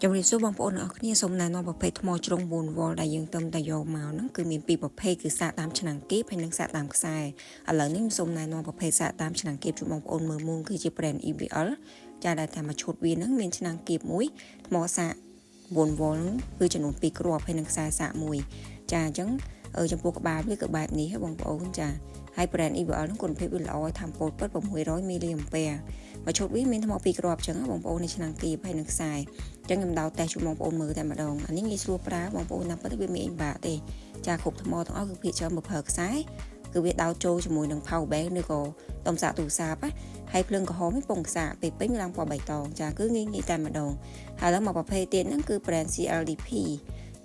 ជំរាបសួរបងប្អូនទាំងអស់គ្នាសូមណែនាំប្រភេទថ្មជ្រុង4វ៉ុលដែលយើងទឹមតែយកមកហ្នឹងគឺមានពីរប្រភេទគឺសាកតាមឆ្នាំងគៀបហើយនិងសាកតាមខ្សែឥឡូវនេះខ្ញុំសូមណែនាំប្រភេទសាកតាមឆ្នាំងគៀបជូនបងប្អូនមើលមុនគឺជា brand EBL ចាដែលតែមួយឈុតវាហ្នឹងមានឆ្នាំងគៀបមួយថ្មសាក4វ៉ុលហ្នឹងគឺចំនួន2គ្រាប់ហើយនិងខ្សែសាកមួយចាអញ្ចឹងចំពោះក្បាលវាគឺបែបនេះហ៎បងប្អូនចាហើយ brand EBL ហ្នឹងគុណភាពវាល្អថាមពលពិត600មីលីអាំពែមួយឈុតវាមានថ្ម2គ្រាប់អញ្ចឹងបងប្អូននៅឆ្នាំងគៀបហើយនិងខ្សែអញ្ចឹងខ្ញុំដោតតេស្តជូនបងប្អូនមើលតែម្ដងអានេះងាយស្រួលប្រើបងប្អូនណាពិតវាមានអីបាក់ទេចាគ្រប់ថ្មទាំងអស់គឺភាគច្រើនមកប្រើខ្សែគឺវាដោតចូលជាមួយនឹង power bank ឬក៏ដុំសាកទូរស័ព្ទណាហើយភ្លើងក្រហមនេះពងខ្សាកពេលពេញឡើងពណ៌បៃតងចាគឺងាយងាយតែម្ដងហើយឡើងមកប្រភេទទៀតហ្នឹងគឺ brand CLDP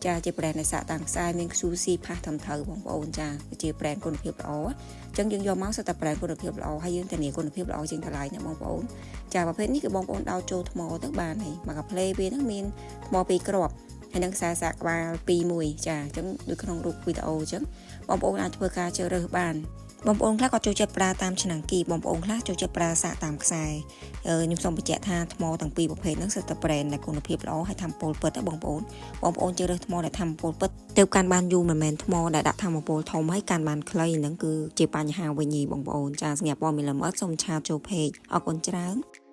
ចាជា brand ដែលសាកតាមខ្សែមាន QC ផាសត្រឹមត្រូវបងប្អូនចាគឺជា brand គុណភាពល្អអញ្ចឹងយើងយកមកសុទ្ធតែ brand គុណភាពល្អហើយយើងធានាគុណភាពល្អជាងតម្លៃណាបងប្អូនចាប្រភេទនេះគឺបងប្អូនដោតចូលថ្មទៅបានហើយមកកាផ្លេវាហ្នឹងមានថ្មពីរគ្រាប់ហើយនឹងខ្សែសាកក្បាល2មួយចាអញ្ចឹងដូចក្នុងរូបវីដេអូអញ្ចឹងបងប្អូនអាចធ្វើការជ្រើសរើសបានបងប្អូនខ្លះក៏ចូលចិត្តប្រើតាមឆ្នាំងគីបងប្អូនខ្លះចូលចិត្តប្រើសាកតាមខ្សែខ្ញុំសូមបញ្ជាក់ថាថ្មទាំងពីរប្រភេទហ្នឹងសុទ្ធតែ brand ដែលគុណភាពល្អហើយថាមពលពិតណាបងប្អូនបងប្អូនជ្រើសរើសថ្មដែលថាមពលពិតទើបកាន់បានយូរមិនមែនថ្មដែលដាក់ថាមពលធំហើយកាន់បានខ្លីហ្នឹងគឺជាបញ្ហាវិញបងប្អូនចាសម្រាប់ព័ត៌មានលម្អិតសូម chat ចូល page អរគុណច្រើន។